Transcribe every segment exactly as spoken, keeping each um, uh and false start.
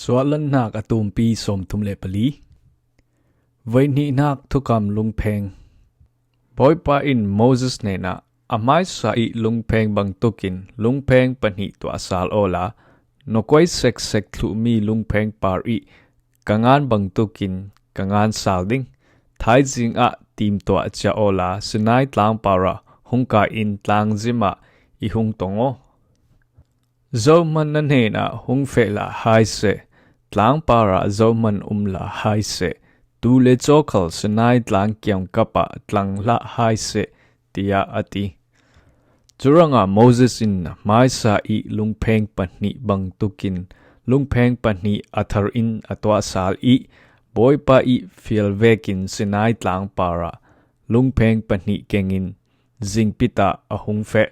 Suahlannak a tumpi sawmthum le pali. Voihnihnak thukam lungpheng. Bawipa in Moses hnenah, a hmaisa ih lungpheng bangtukin lungpheng pahnih tuah sal awla, na kuai seksek thluhmi lungpheng par ih ka ngan bangtukin ka ngan sal ding. Thaizing ah tim tuah cia awla Sinai tlang parah hung kai in tlang zim ah i hung tong aw. Zohman na hnenah hung feh lah hai seh, tlang parah zohman um lah hai seh, tu le caw khal Sinai tlang kiangkap ah tlang lah hai seh, tiah a ti. Curangah Moses in hmaisa ih lungpheng pahnih bangtukin lungpheng pahnih a thar in a tuah sal ih, Bawipa ih fial vekin Sinai tlang parah lungpheng pahnih kengin zingpit ah a hung feh.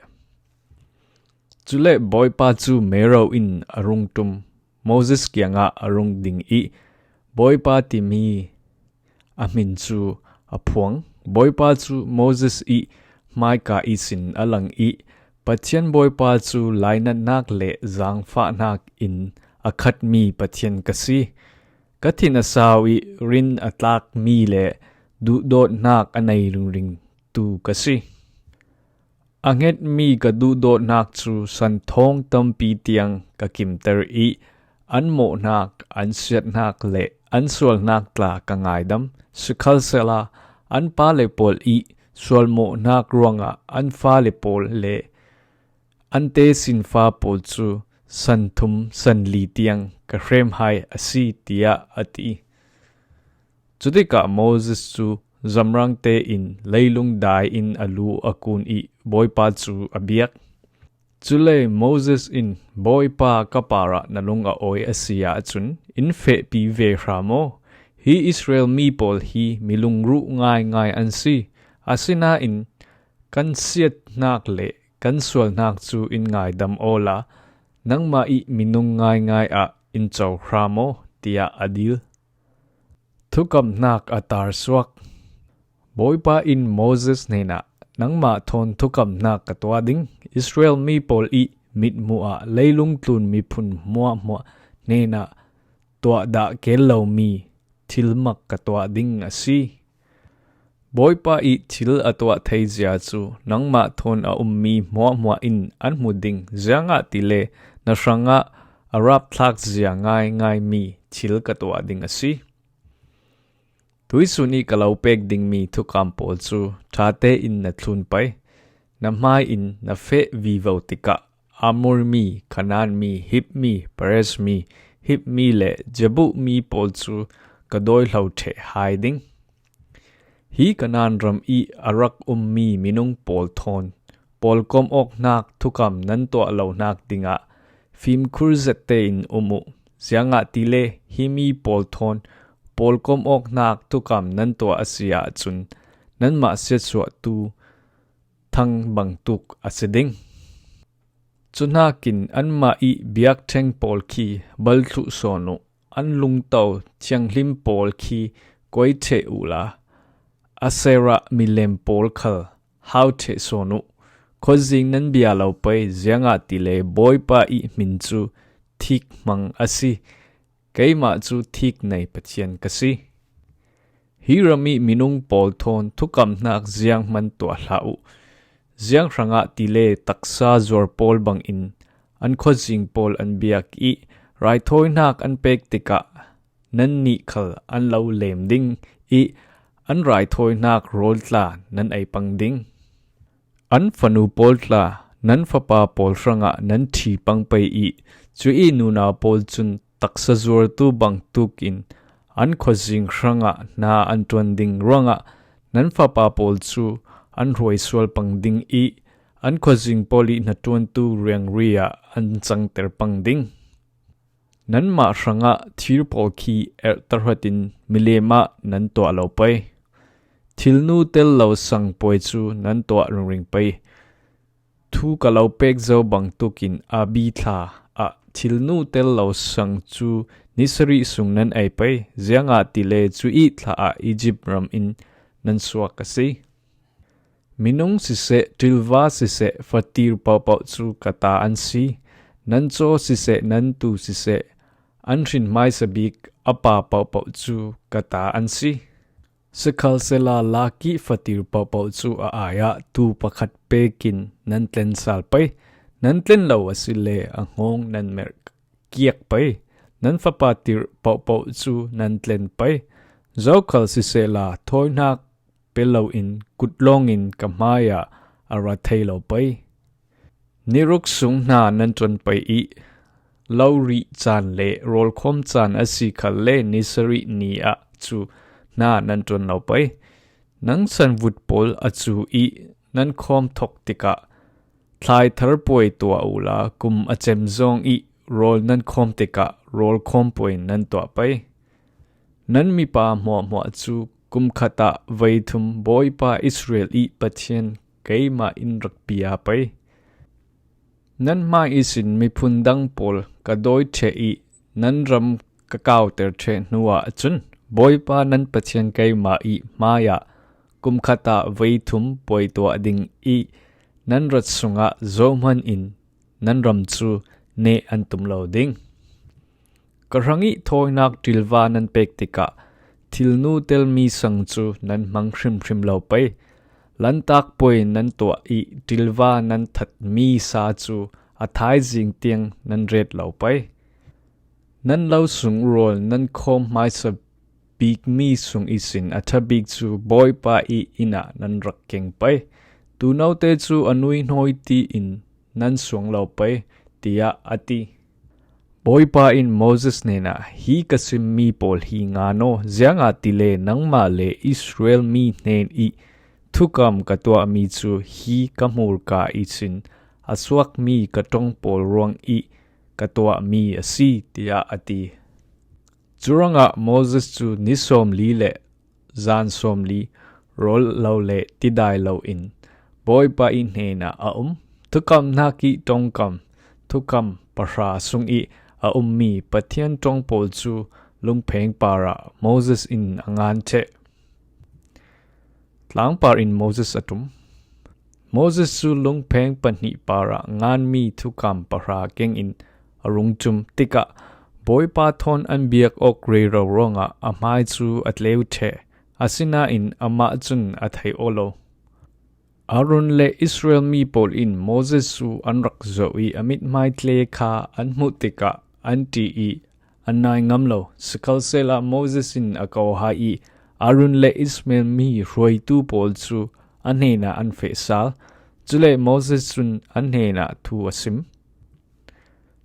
Cule Bawipa cu mero in a rung ṭum, Moses kiangah a rung ding ih, Bawipa timi a hmin cu a phuang. Bawipa cu Moses ih hmaika ihsin a lang ih, Pathian Bawipa cu lainatnak le zaangfahnak in a khatmi Pathian ka si. Ka thin a sau ih rin a tlakmi le duhdawtnak a nei ringring tu ka si. A hngetmi ka duhdawtnak cu san thawng tampi tiang ka kimter ih, an mawhnak, an siatnak le an sualnak tla ka ngaidam. Sikhalsehla an pale pawl ih sualmawhnak ruangah an fale pawl le an tesinfa pawl cu san thum san li tiang ka hrem hai a si, tiah a ti. Cutikah Moses cu zamrangte in leilung dai in a lu a kun ih Bawipa cu a biak. Cule Moses in, Bawipa ka parah na lung a awi a si ahcun in fehpi ve hram aw. Hi Israel mi pawl hi mi lungruh ngaingai an si. Asinain kan siatnak le kan sualnak cu in ngaidam awla nangmah ih minung ngaingai ah in co hram aw, tiah a dil. Thukamhnak a tarsuak. Bawipa in Moses hnenah, nangmah thawn thukamhnak ka tuah ding, Israel mi pawl ih mithmuh ah leilung tlun miphun hmuahhmuah hnenah tuah dah kel lomi thilmak ka tuah ding a si. Bawipa ih thil a tuah theizia cu nangmah thawn a ummi hmuahhmuah in an hmu ding, ziangahtile na hrangah a rapthlak zia ngaingaimi thil ka tuah ding a si. Tuihsun ih ka lo pek dingmi thukam pawl cu ṭha tein na thlun pei. Na hmai in na feh vivo tikah Amor mi, Kanaan mi, Hit mi, Perez mi, Hiv mi le Jebuh mi pawl cu ka dawihlo ṭheh hai ding. Hi Kanaan ram ih a rak ummi minung pawl thawn pawlkom awknak thukam nan tuah lonak dingah fimkhur zet tein um uh. Ziangahtile hi mi pawl thawn pawlkom awknak thukam nan tuah a si ahcun nanmah siatsuahtu thang bangtuk a si ding. Cuhnakin anmah ih biakṭheng pawl khi bal thluh sawn uh, an lungto thianghlim pawl khi kuai ṭheh uhla, Asherah milem pawl khal hau ṭheh sawn uh. Khuazing nan bia lo pei, ziangahtile Bawipa ih hmin cu thik hmang a si. Keimah cu thik nei Pathian ka si. Hi ram ih minung pawl thawn thukamhnak zianghman tuah hlah uh. Ziang hrangah tile taksa zuar pawl bangin an khuazing pawl an biak ih, raithawinak an pek tikah nannih khal an lo lem ding ih, an raithawinak rawl tla nan ei pang ding. An fanu pawl tla, nan fapa pawl hrangah nan ṭhi pang pei ih, cuih nunau pawl cun taksa zuartu bangtuk in an khuazing hrangah hna an ṭuan ding ruangah nan fapa pawl cu an hruai sual pang ding ih, an khuazing pawl ih hnaṭuantu riangri ah an cangter pang ding. Nanmah hrangah thir pawl khi erh tahratin milem ah nan tuah lo pei. Thilnu tel lo sang puai cu nan tuah ringring pei. Thu ka lo pek zo bangtukin Abi thla ah thilnu tel lo sang cu ni sarih sung nan ei pei, ziangahtile cuih thla ah Izipt ram in nan suak a si. Minung siseh, ṭilva siseh, fatir pohpoh cu ka ta an si. Nan caw siseh, nan tu siseh, an hrin hmaisa bik a pa pohpoh cu ka ta an si. Sikhalsehla lak ih fatir pohpoh cu a ai-ah tuu pakhat pekin nan tlen sal pei. Nan tlen lo asile a hngawng nan merh kiak pei. Nan fapa tirh pohpoh cu nan tlen pei. Zokhal sisehla thawinak pe loin kut lawngin ka hmaiah a ra thei lo pei. Ni ruk sung hna nan ṭuan pei ih, lo rih caan le rawlkhawm caan a si khalle ni sarih ni ah cu hna nan ṭuan lo pei. Nang sanvut pawl a cu ih nan khawm thok tikah, thlaithar puai tuah uhla kum a cem zong ih rawl nan khawm tikah rawlkhawm puai nan tuah pei. Nan mipa hmuahhmuah cu kum khat ah veithum Bawipa Israel ih Pathian keimah in rak bia pei. Nan hmai ihsin miphun dang pawl ka dawi ṭheh ih nan ram ka kauter ṭheh hnuah cun Bawipa nan Pathian keimah ih hmaiah kum khat ah veithum puai tuah ding ih nan rat sungah zohman in nan ram cu neh an tum lo ding. Ka hrangih thawinak ṭilva nan pek tikah thilnu telmi sang cu nan hmang hrimhrim lo pei. Lantak puai nan tuah ih ṭilva nan thatmi sa cu a thaizing tiang nan ret lo pei. Nan lo sung rawl nan khawm hmaisa bikmi sung ihsin a ṭha bik cu Bawipa ih inn ah nan rak keng pei. Tuunote cu a nui hnawi tiin nan suang lo pei, tiah a ti. Bawipa in Moses hnenah, "Hi ka simmi pawl hi ngan aw, ziangahtile nangmah le Israel mi hnen ih thukam ka tuahmi cu hi ka hmurka ihsin a suakmi ka ṭong pawl ruang ih ka tuahmi a si," tiah a ti. Curuangah Moses cu ni sawmli le zan sawmli rawl lo le tidai loin Bawipa ih hnenah a um. Thukamhnak ih ṭongkam, thukam pahra sungih a ummi Pathian ṭong pawl cu lungpheng parah Moses in a ngan ṭheh. Tlangpar in Moses a ṭum. Moses cu lungpheng pahnih parah nganmi thukam pahra kengin a rung ṭum tikah Bawipa thawn an biak awk rero ruangah a hmai cu a tleu ṭheh, asinain amah cun a thei aw lo. Aaron le Israel mi pawl in Moses cu an rak zoh ih a mithmai tle kha an hmuh tikah an ṭih ih an nai ngam lo. Sikhalsehla Moses in a ko hai ih Aaron le Israel mi hruaitu pawl cu a hnenah an feh sal. Cule Moses cun an hnenah thu a sim.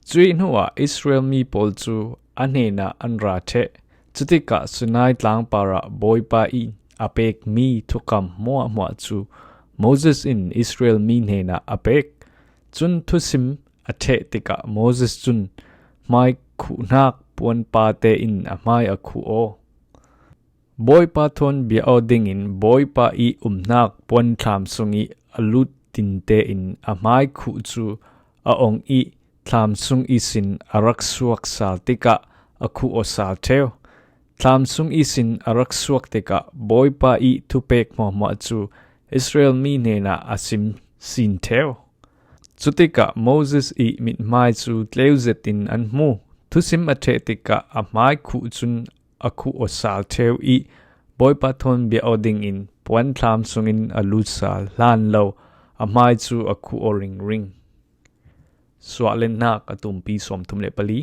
Cuih hnuah Israel mi pawl cu a hnenah an ra ṭheh. Cutikah Sinai tlang parah Bawipa in a pekmi thukam hmuahhmuah cu Moses in Israel mi hnenah a pek. Cun thusim a ṭheh tikah Moses cun hmai khuhnak puanpa tein a hmai a khuh aw. Bawipa thawn bia aw dingin Bawipa ih umnak puanthlam sungih a lut tinte in a hmai khuh cu a ong ih thlam sung ihsin a rak suak sal tikah a khuh aw sal ṭheu. Thlam sung ihsin a rak suak tikah Bawipa ih thupek hmuahhmuah cu Israel mi hnenah a sim sin ṭheu. Cutikah Moses ih mithmai cu tleu zetin an hmu. Thusim a ṭheh tikah a hmai khuh cun a khuh aw sal ṭheu ih Bawipa thawn bia aw dingin puanthlam sungin a lut sal hlan lo a hmai cu a khuh aw ringring. Suahlennak a tumpi sawmthum le pali.